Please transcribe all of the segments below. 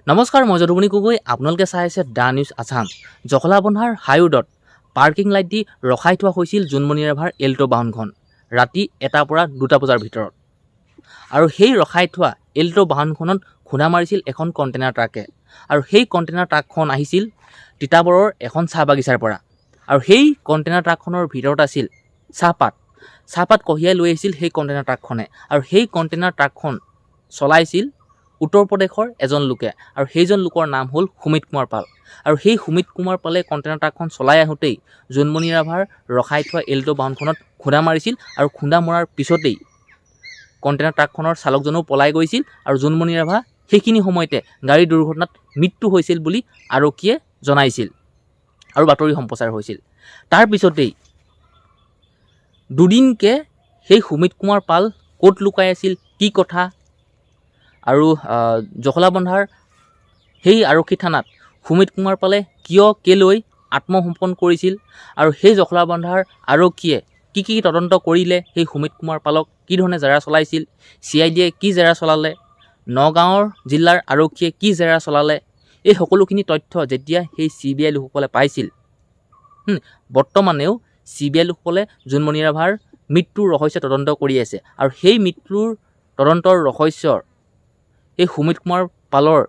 নমস্কাৰ, মই যদুমণি গগৈ। আপোনালোকে চাই আছে the news Assam. জখলাবন্ধাৰ হাইৰোডত পাৰ্কিং লাইট দি ৰখাই থোৱা হৈছিল জোনমণি ৰাভাৰ এল্ট' বাহনখন ৰাতি 1টাৰ পৰা 2টা বজাৰ ভিতৰত। আৰু সেই ৰখাই থোৱা এল্ট' বাহনখনত খুন্দা মাৰিছিল এখন কণ্টেইনাৰ ট্ৰাকে। আৰু সেই কণ্টেইনাৰ ট্ৰাকখন আহিছিল তিতাবৰৰ এখন চাহ বাগিচাৰ পৰা। আৰু সেই কণ্টেইনাৰ ট্ৰাকখনৰ ভিতৰত আছিল চাহপাত। চাহপাত কঢ়িয়াই লৈ আহিছিল সেই কণ্টেইনাৰ ট্ৰাকখনে। আৰু সেই কণ্টেইনাৰ ট্ৰাকখন চলাইছিল উত্তৰ প্ৰদেশৰ এজন লোকে আৰু সেইজন লোকৰ নাম হ'ল সুমিত কুমাৰ পাল। আৰু সেই সুমিত কুমাৰ পালে কণ্টেইনাৰ ট্ৰাকখন চলাই আহোঁতেই জোনমণি ৰাভাৰ ৰখাই থোৱা এল্ট' বাহনখনত খুন্দা মাৰিছিল। আৰু খুন্দা মৰাৰ পিছতেই কণ্টেইনাৰ ট্ৰাকখনৰ চালকজনো পলাই গৈছিল আৰু জোনমণি ৰাভা সেইখিনি সময়তে গাড়ী দুৰ্ঘটনাত মৃত্যু হৈছিল বুলি আৰক্ষীয়ে জনাইছিল আৰু বাতৰি সম্প্ৰচাৰ হৈছিল। তাৰ পিছতেই দুদিনকৈ সেই সুমিত কুমাৰ পাল ক'ত লুকাই আছিল, কি কথা আৰু জখলাবন্ধাৰ সেই আৰক্ষী থানাত সুমিত কুমাৰ পালে কিয়, কেলৈ আত্মসমৰ্পণ কৰিছিল আৰু সেই জখলাবন্ধাৰ আৰক্ষীয়ে কি কি তদন্ত কৰিলে, সেই সুমিত কুমাৰ পালক কি ধৰণে জেৰা চলাইছিল, চি I ডিয়ে কি জেৰা চলালে, নগাঁৱৰ জিলাৰ আৰক্ষীয়ে কি জেৰা চলালে, এই সকলোখিনি তথ্য যেতিয়া সেই চি বি আই লোকসকলে পাইছিল, বৰ্তমানেও চি বি আই লোকসকলে জোনমণি ৰাভাৰ মৃত্যুৰ ৰহস্য তদন্ত কৰি আছে। আৰু সেই মৃত্যুৰ তদন্তৰ ৰহস্যৰ সেই সুমিত কুমাৰ পালৰ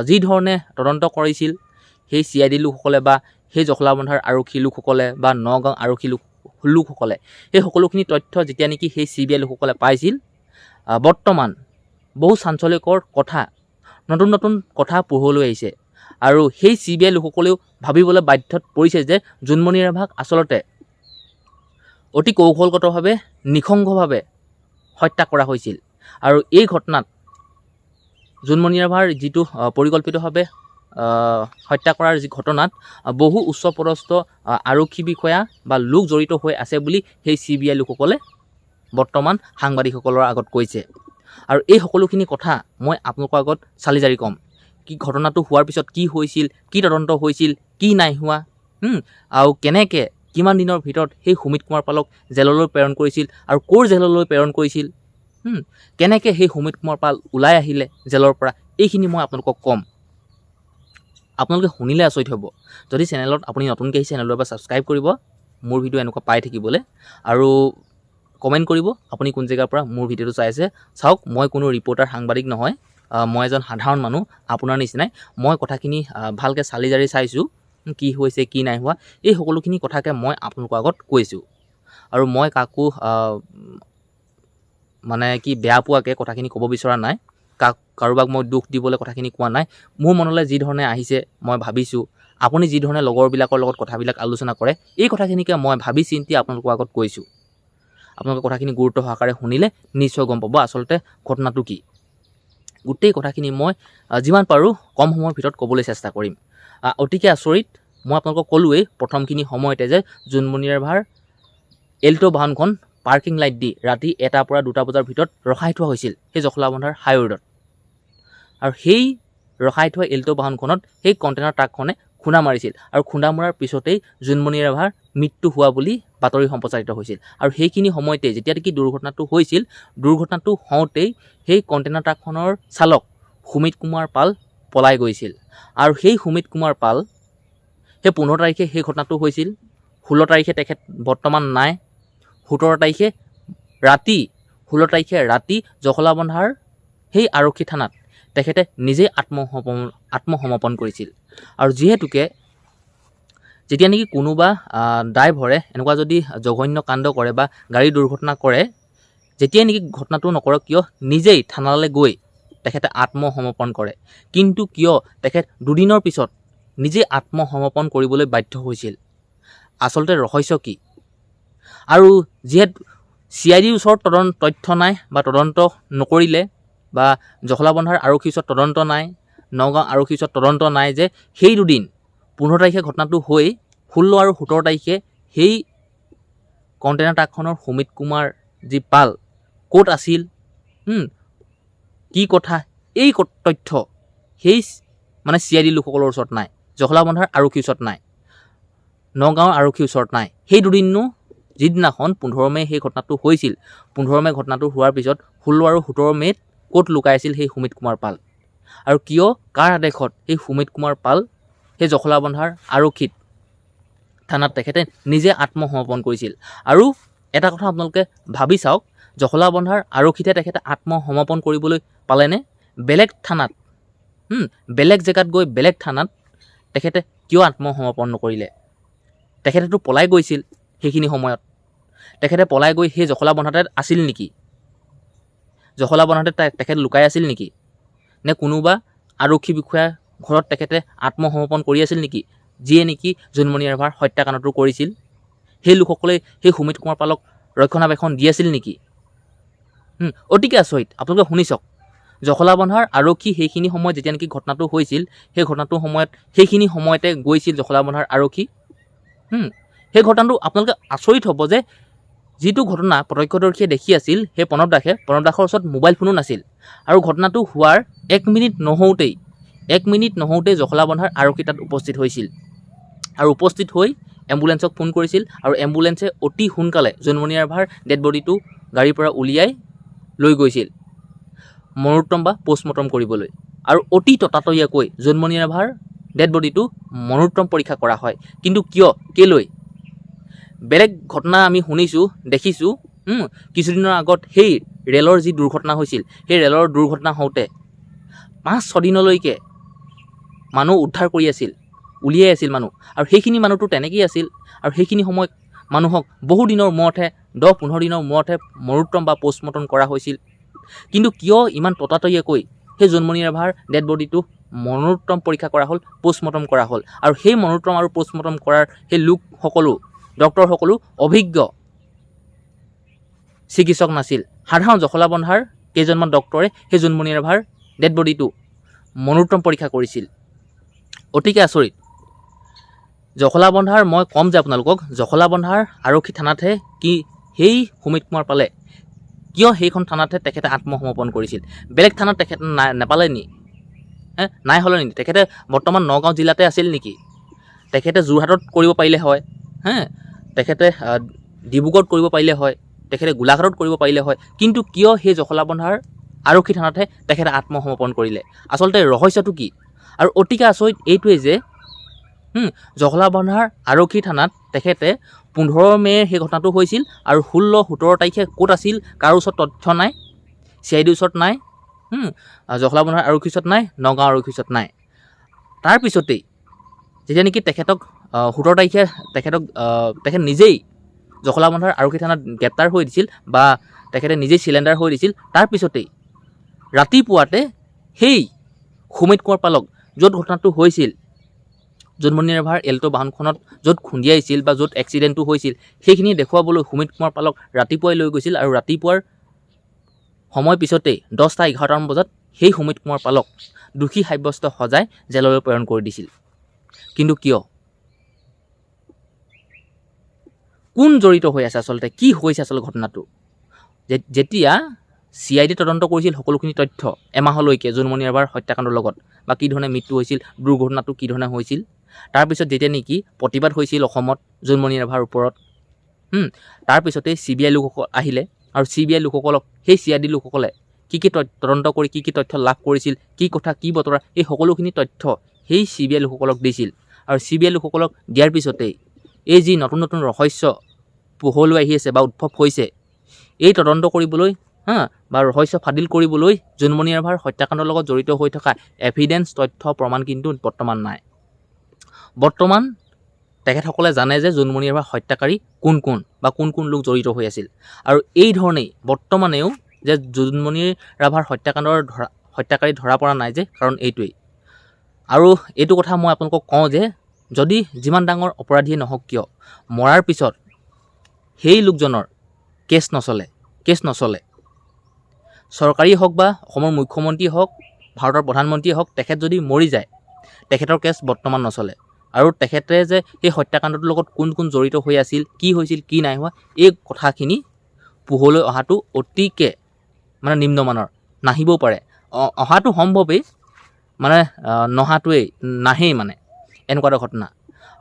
যি ধৰণে তদন্ত কৰিছিল সেই চি I D লোকসকলে বা সেই জখলাবন্ধাৰ আৰক্ষী লোকসকলে বা নগাঁও আৰক্ষী লোকসকলে, সেই সকলোখিনি তথ্য যেতিয়া নেকি সেই চি বি আই লোকসকলে পাইছিল, বৰ্তমান বহু চাঞ্চল্যকৰ কথা, নতুন নতুন কথা পোহৰলৈ আহিছে। আৰু সেই চি বি আই লোকসকলেও ভাবিবলৈ বাধ্যত পৰিছে যে জোনমণি ৰাভাক আচলতে অতি কৌশলগতভাৱে, নৃশংসভাৱে হত্যা কৰা হৈছিল। আৰু এই ঘটনাত জোনমণি ৰাভাৰ যিটো পৰিকল্পিতভাৱে হত্যা কৰাৰ যি ঘটনাত বহু উচ্চপদস্থ আৰক্ষী বিষয়া বা লোক জড়িত হৈ আছে বুলি সেই চি বি আই লোকসকলে বৰ্তমান সাংবাদিকসকলৰ আগত কৈছে। আৰু এই সকলোখিনি কথা মই আপোনালোকৰ আগত চালি জাৰি ক'ম, কি ঘটনাটো হোৱাৰ পিছত কি হৈছিল, কি তদন্ত হৈছিল, কি নাই হোৱা আৰু কেনেকৈ কিমান দিনৰ ভিতৰত সেই সুমিত কুমাৰ পালক জেললৈ প্ৰেৰণ কৰিছিল আৰু ক'ৰ জেললৈ প্ৰেৰণ কৰিছিল, কেনেকৈ সেই সুমিত কুমাৰ পাল ওলাই আহিলে জেলৰ পৰা, এইখিনি মই আপোনালোকক ক'ম। আপোনালোকে শুনিলে আচৰিত হ'ব। যদি চেনেলত আপুনি নতুনকৈ আহিছে, চেনেলটো এবাৰ ছাবস্ক্ৰাইব কৰিব মোৰ ভিডিঅ' এনেকুৱা পাই থাকিবলৈ আৰু কমেণ্ট কৰিব আপুনি কোন জেগাৰ পৰা মোৰ ভিডিঅ'টো চাই আছে। চাওক, মই কোনো ৰিপৰ্টাৰ, সাংবাদিক নহয়। মই এজন সাধাৰণ মানুহ আপোনাৰ নিচিনাই। মই কথাখিনি ভালকৈ চালি জাৰি চাইছোঁ, কি হৈছে, কি নাই হোৱা, এই সকলোখিনি কথাকে মই আপোনালোকৰ আগত কৈছোঁ। আৰু মই কাকো মানে কি বেয়া পোৱাকৈ কথাখিনি ক'ব বিচৰা নাই, কাৰোবাক মই দুখ দিবলৈ কথাখিনি কোৱা নাই। মোৰ মনলৈ যি ধৰণে আহিছে মই ভাবিছোঁ, আপুনি যি ধৰণে লগৰবিলাকৰ লগত কথাবিলাক আলোচনা কৰে, এই কথাখিনিকে মই ভাবি চিন্তি আপোনালোকৰ আগত কৈছোঁ। আপোনালোকে কথাখিনি গুৰুত্ব সহকাৰে শুনিলে নিশ্চয় গম পাব আচলতে ঘটনাটো কি। গোটেই কথাখিনি মই যিমান পাৰোঁ কম সময়ৰ ভিতৰত ক'বলৈ চেষ্টা কৰিম। অতিকে আচৰিত, মই আপোনালোকক ক'লোৱেই প্ৰথমখিনি সময়তে যে জোনমণি ৰাভাৰ এল্ট' বাহনখন পাৰ্কিং লাইট দি ৰাতি 1টাৰ পৰা 2টা বজাৰ ভিতৰত ৰখাই থোৱা হৈছিল সেই জখলাবন্ধাৰ হাইৰোডত। আৰু সেই ৰখাই থোৱা এল্ট' বাহনখনত সেই কণ্টেইনাৰ ট্ৰাকখনে খুন্দা মাৰিছিল আৰু খুন্দা মৰাৰ পিছতেই জোনমণি ৰাভাৰ মৃত্যু হোৱা বুলি বাতৰি সম্প্ৰচাৰিত হৈছিল। আৰু সেইখিনি সময়তেই যেতিয়া নেকি দুৰ্ঘটনাটো হৈছিল, দুৰ্ঘটনাটো হওঁতেই সেই কণ্টেইনাৰ ট্ৰাকখনৰ চালক সুমিত কুমাৰ পাল পলাই গৈছিল। আৰু সেই সুমিত কুমাৰ পাল সেই 15 তাৰিখে সেই ঘটনাটো হৈছিল, 16 তাৰিখে তেখেত বৰ্তমান নাই। 17 তাৰিখে ৰাতি, 16 তাৰিখে ৰাতি জখলাবন্ধাৰ সেই আৰক্ষী থানাত তেখেতে নিজেই আত্মসমৰ্পণ কৰিছিল। আৰু যিহেতুকে যেতিয়া নেকি কোনোবা ড্ৰাইভাৰে এনেকুৱা যদি জঘন্য কাণ্ড কৰে বা গাড়ী দুৰ্ঘটনা কৰে, যেতিয়াই নেকি ঘটনাটো নকৰক কিয়, নিজেই থানালৈ গৈ তেখেতে আত্মসমৰ্পণ কৰে। কিন্তু কিয় তেখেত দুদিনৰ পিছত নিজেই আত্মসমৰ্পণ কৰিবলৈ বাধ্য হৈছিল? আচলতে ৰহস্য কি? আৰু যিহেতু চি I ডিৰ ওচৰত তথ্য নাই বা তদন্ত নকৰিলে বা জখলাবন্ধাৰ আৰক্ষীৰ ওচৰত তদন্ত নাই, নগাঁও আৰক্ষীৰ ওচৰত তদন্ত নাই যে সেই দুদিন 15 তাৰিখে ঘটনাটো হৈ 16 আৰু 17 তাৰিখে সেই কণ্টেইনাৰ ট্ৰাকখনৰ সুমিত কুমাৰ যি পাল ক'ত আছিল, কি কথা, এই তথ্য সেই মানে চি I D লোকসকলৰ ওচৰত নাই, জখলাবন্ধাৰ আৰক্ষীৰ ওচৰত নাই, নগাঁৱৰ আৰক্ষীৰ ওচৰত নাই। সেই দুদিননো যিদিনাখন 15 মে' সেই ঘটনাটো হৈছিল, 15 মে' ঘটনাটো হোৱাৰ পিছত 16 আৰু 17 মে'ত ক'ত লুকাই আছিল সেই সুমিত কুমাৰ পাল? আৰু কিয় কাৰ আদেশত সেই সুমিত কুমাৰ পাল সেই জখলাবন্ধাৰ আৰক্ষীত থানাত তেখেতে নিজে আত্মসমৰ্পণ কৰিছিল। আৰু এটা কথা আপোনালোকে ভাবি চাওক, জখলাবন্ধাৰ আৰক্ষীতহে তেখেতে আত্মসমৰ্পণ কৰিবলৈ পালেনে? বেলেগ থানাত, বেলেগ জেগাত গৈ বেলেগ থানাত তেখেতে কিয় আত্মসমৰ্পণ নকৰিলে? তেখেতেতো পলাই গৈছিল সেইখিনি সময়ত। তেখেতে পলাই গৈ সেই জখলাবন্ধাতে আছিল নেকি? জখলাবন্ধাতে তেখেত লুকাই আছিল নেকি? নে কোনোবা আৰক্ষী বিষয়াৰ ঘৰত তেখেতে আত্মসমৰ্পণ কৰি আছিল নেকি, যিয়ে নেকি জোনমণি ৰাভাৰ হত্যাকাণ্ডটো কৰিছিল? সেই লোকসকলে সেই সুমিত কুমাৰ পালক ৰক্ষণাবেক্ষণ দি আছিল নেকি? অতিকে আচৰিত। আপোনালোকে শুনি চাওক, জখলাবন্ধাৰ আৰক্ষী সেইখিনি সময়ত যেতিয়া নেকি ঘটনাটো হৈছিল, সেই ঘটনাটোৰ সময়ত সেইখিনি সময়তে গৈছিল জখলাবন্ধাৰ আৰক্ষী। সেই ঘটনাটো আপোনালোকে আচৰিত হ'ব যে যিটো ঘটনা প্ৰত্যক্ষদৰ্শীয়ে দেখি আছিল, সেই প্ৰণৱ দাসে, প্ৰণৱ দাসৰ ওচৰত মোবাইল ফোনো নাছিল। আৰু ঘটনাটো হোৱাৰ এক মিনিট নহওঁতেই জখলাবন্ধাৰ আৰক্ষী তাত উপস্থিত হৈছিল আৰু উপস্থিত হৈ এম্বুলেঞ্চক ফোন কৰিছিল আৰু এম্বুলেঞ্চে অতি সোনকালে জোনমণি ৰাভাৰ ডেড বডিটো গাড়ীৰ পৰা উলিয়াই লৈ গৈছিল মৰণোত্তৰ বা পষ্টমৰ্টম কৰিবলৈ। আৰু অতি ততাতৈয়াকৈ জোনমণি ৰাভাৰ ডেড বডিটো মৰণোত্তৰ পৰীক্ষা কৰা হয়। কিন্তু কিয়, কেলৈ? বেলেগ ঘটনা আমি শুনিছোঁ, দেখিছোঁ। কিছুদিনৰ আগত সেই ৰেলৰ যি দুৰ্ঘটনা হৈছিল, সেই ৰেলৰ দুৰ্ঘটনা হওঁতে 5-6 দিনলৈকে মানুহ উদ্ধাৰ কৰি আছিল, উলিয়াই আছিল মানুহ। আৰু সেইখিনি মানুহটো তেনেকেই আছিল। আৰু সেইখিনি সময়ত মানুহক বহু দিনৰ মূৰতহে, 10-15 দিনৰ মূৰতহে মৰণোত্তৰ বা পষ্টমৰ্টম কৰা হৈছিল। কিন্তু কিয় ইমান ততাতৈয়াকৈ সেই জোনমণি ৰাভাৰ ডেড বডিটো মৰণোত্তৰ পৰীক্ষা কৰা হ'ল, পষ্টমৰ্টম কৰা হ'ল? আৰু সেই মৰণোত্তৰ আৰু পষ্টমৰ্টম কৰাৰ সেই লোকসকলো, ডক্তৰসকলো অভিজ্ঞ চিকিৎসক নাছিল। সাধাৰণ জখলাবন্ধাৰ কেইজনমান ডক্তৰে সেই জোনমণি ৰাভাৰ ডেড বডিটো মৰণোত্তৰ পৰীক্ষা কৰিছিল। অতিকে আচৰিত। জখলাবন্ধাৰ, মই ক'ম যে আপোনালোকক, জখলাবন্ধাৰ আৰক্ষী থানাতহে কি সেই সুমিত কুমাৰ পালে, কিয় সেইখন থানাতহে তেখেতে আত্মসমৰ্পণ কৰিছিল? বেলেগ থানাত তেখেত নাই নাপালে নি? হে নাই হ'লে নেকি? তেখেতে বৰ্তমান নগাঁও জিলাতে আছিল নেকি? তেখেতে যোৰহাটত কৰিব পাৰিলে হয়, হে তেখেতে ডিব্ৰুগড়ত কৰিব পাৰিলে হয়, তেখেতে গোলাঘাটত কৰিব পাৰিলে হয়। কিন্তু কিয় সেই জখলাবন্ধাৰ আৰক্ষী থানাতহে তেখেতে আত্মসমৰ্পণ কৰিলে? আচলতে ৰহস্যটো কি? আৰু অতিকে আচৰিত এইটোৱেই যে জখলাবন্ধাৰ আৰক্ষী থানাত তেখেতে 15 মে'ৰ সেই ঘটনাটো হৈছিল আৰু 16-17 তাৰিখে ক'ত আছিল কাৰো ওচৰত তথ্য নাই, চি I ডিৰ ওচৰত নাই, জখলাবন্ধাৰ আৰক্ষীৰ ওচৰত নাই, নগাঁও আৰক্ষীৰ ওচৰত নাই। তাৰপিছতেই যেতিয়া নেকি তেখেতক 17 তাৰিখে তেখেতক তেখেত নিজেই জখলাবন্ধাৰ আৰক্ষী থানাত গ্ৰেপ্তাৰ হৈ দিছিল বা তেখেতে নিজেই চিলেণ্ডাৰ হৈ দিছিল, তাৰপিছতেই ৰাতিপুৱাতে সেই সুমিত কুমাৰ পালক য'ত ঘটনাটো হৈছিল, জোনমণি ৰাভাৰ এল্ট' বাহনখনত য'ত খুন্দিয়াইছিল বা য'ত এক্সিডেণ্টটো হৈছিল, সেইখিনি দেখুৱাবলৈ সুমিত কুমাৰ পালক ৰাতিপুৱাই লৈ গৈছিল। আৰু ৰাতিপুৱাৰ সময় পিছতেই 10টা 11টামান বজাত সেই সুমিত কুমাৰ পালক দোষী সাব্যস্ত সজাই জেললৈ প্ৰেৰণ কৰি দিছিল। কিন্তু কিয়? কোন জড়িত হৈ আছে? আচলতে কি হৈছে আচলতে ঘটনাটো? যেতিয়া চি I D তদন্ত কৰিছিল সকলোখিনি তথ্য এমাহলৈকে জোনমণি ৰাভাৰ হত্যাকাণ্ডৰ লগত বা কি ধৰণে মৃত্যু হৈছিল, দুৰ্ঘটনাটো কি ধৰণে হৈছিল, তাৰপিছত যেতিয়া নেকি প্ৰতিবাদ হৈছিল অসমত জোনমণি ৰাভাৰ ওপৰত, তাৰপিছতেই চি বি আই লোকসকল আহিলে আৰু চি বি আই লোকসকলক, সেই চি I D লোকসকলে কি কি তদন্ত কৰি কি কি তথ্য লাভ কৰিছিল, কি কথা কি বতৰা, এই সকলোখিনি তথ্য সেই চি বি আই লোকসকলক দিছিল। আৰু চি বি আই লোকসকলক দিয়াৰ পিছতেই এই যি নতুন নতুন ৰহস্য পোহৰলৈ আহি আছে বা উদ্ভৱ হৈছে, এই তদন্ত কৰিবলৈ হা বা ৰহস্য ফাদিল কৰিবলৈ জোনমণি ৰাভাৰ হত্যাকাণ্ডৰ লগত জড়িত হৈ থকা এভিডেঞ্চ, তথ্য প্ৰমাণ কিন্তু বৰ্তমান নাই। বৰ্তমান তেখেতসকলে জানে যে জোনমণি ৰাভাৰ হত্যাকাৰী কোন কোন বা কোন কোন লোক জড়িত হৈ আছিল। আৰু এই ধৰণেই বৰ্তমানেও যে জোনমণি ৰাভাৰ হত্যাকাণ্ডৰ হত্যাকাৰী ধৰা পৰা নাই যে কাৰণ এইটোৱেই। আৰু এইটো কথা মই আপোনালোকক কওঁ যে যদি যিমান ডাঙৰ অপৰাধীয়ে নহওক কিয়, মৰাৰ পিছত সেই লোকজনৰ কেছ নচলে, কেছ নচলে। চৰকাৰী হওক বা অসমৰ মুখ্যমন্ত্ৰী হওক, ভাৰতৰ প্ৰধানমন্ত্ৰীয়ে হওক, তেখেত যদি মৰি যায়, তেখেতৰ কেছ বৰ্তমান নচলে। আৰু তেখেতে যে সেই হত্যাকাণ্ডটোৰ লগত কোন কোন জড়িত হৈ আছিল, কি হৈছিল, কি নাই হোৱা, এই কথাখিনি পোহৰলৈ অহাটো অতিকে মানে নিম্নমানৰ, নাহিবও পাৰে। অহাটো সম্ভৱেই, মানে নহাটোৱেই নাহেই, মানে এনেকুৱা এটা ঘটনা।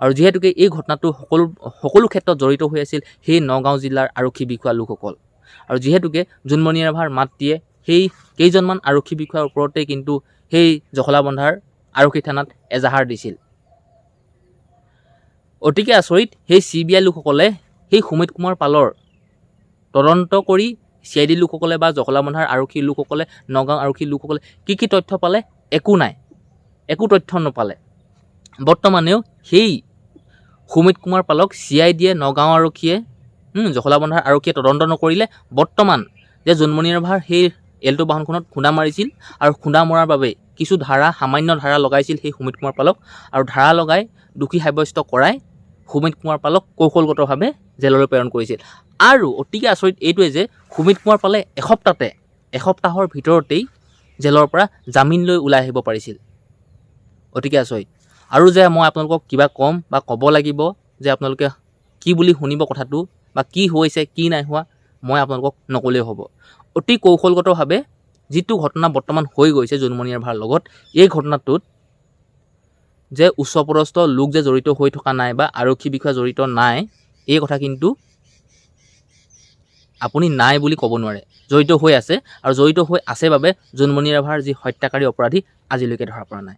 আৰু যিহেতুকে এই ঘটনাটো সকলো সকলো ক্ষেত্ৰত জড়িত হৈ আছিল সেই নগাঁও জিলাৰ আৰক্ষী বিষয়া লোকসকল, আৰু যিহেতুকে জোনমণি ৰাভাৰ মাতৃয়ে সেই কেইজনমান আৰক্ষী বিষয়াৰ ওপৰতে কিন্তু সেই জখলাবন্ধাৰ আৰক্ষী থানাত এজাহাৰ দিছিল। অতিকে আচৰিত, সেই চি বি আই লোকসকলে সেই সুমিত কুমাৰ পালৰ তদন্ত কৰি চি I D লোকসকলে বা জখলাবন্ধাৰ আৰক্ষীৰ লোকসকলে, নগাঁও আৰক্ষীৰ লোকসকলে কি কি তথ্য পালে? একো নাই, একো তথ্য নাপালে। বৰ্তমানেও সেই সুমিত কুমাৰ পালক চি I ডিয়ে, নগাঁও আৰক্ষীয়ে, জখলাবন্ধাৰ আৰক্ষীয়ে তদন্ত নকৰিলে। বৰ্তমান যে জোনমণি ৰাভাৰ সেই এল্টো বাহনখনত খুন্দা মাৰিছিল আৰু খুন্দা মৰাৰ বাবে কিছু ধাৰা, সামান্য ধাৰা লগাইছিল সেই সুমিত কুমাৰ পালক আৰু ধাৰা লগাই দোষী সাব্যস্ত কৰাই সুমিত কুমাৰ পালক কৌশলগতভাৱে জেললৈ প্ৰেৰণ কৰিছিল। আৰু অতিকে আচৰিত এইটোৱে যে সুমিত কুমাৰ পালে এসপ্তাহৰ ভিতৰতেই জেলৰ পৰা জামিন লৈ ওলাই আহিব পাৰিছিল। অতিকে আচৰিত। আৰু যে মই আপোনালোকক কিবা ক'ম বা ক'ব লাগিব যে আপোনালোকে কি বুলি শুনিব কথাটো বা কি হৈছে কি নাই হোৱা, মই আপোনালোকক নক'লেও হ'ব। অতি কৌশলগতভাৱে যিটো ঘটনা বৰ্তমান হৈ গৈছে জোনমণি ৰাভাৰ লগত, এই ঘটনাটোত যে উচ্চপদস্থ লোক যে জড়িত হৈ থকা নাই বা আৰক্ষী বিষয়া জড়িত নাই, এই কথা কিন্তু আপুনি নাই বুলি ক'ব নোৱাৰে। জড়িত হৈ আছে আৰু জড়িত হৈ আছে বাবে জোনমণি ৰাভাৰ যি হত্যাকাৰী অপৰাধী আজিলৈকে ধৰা পৰা নাই।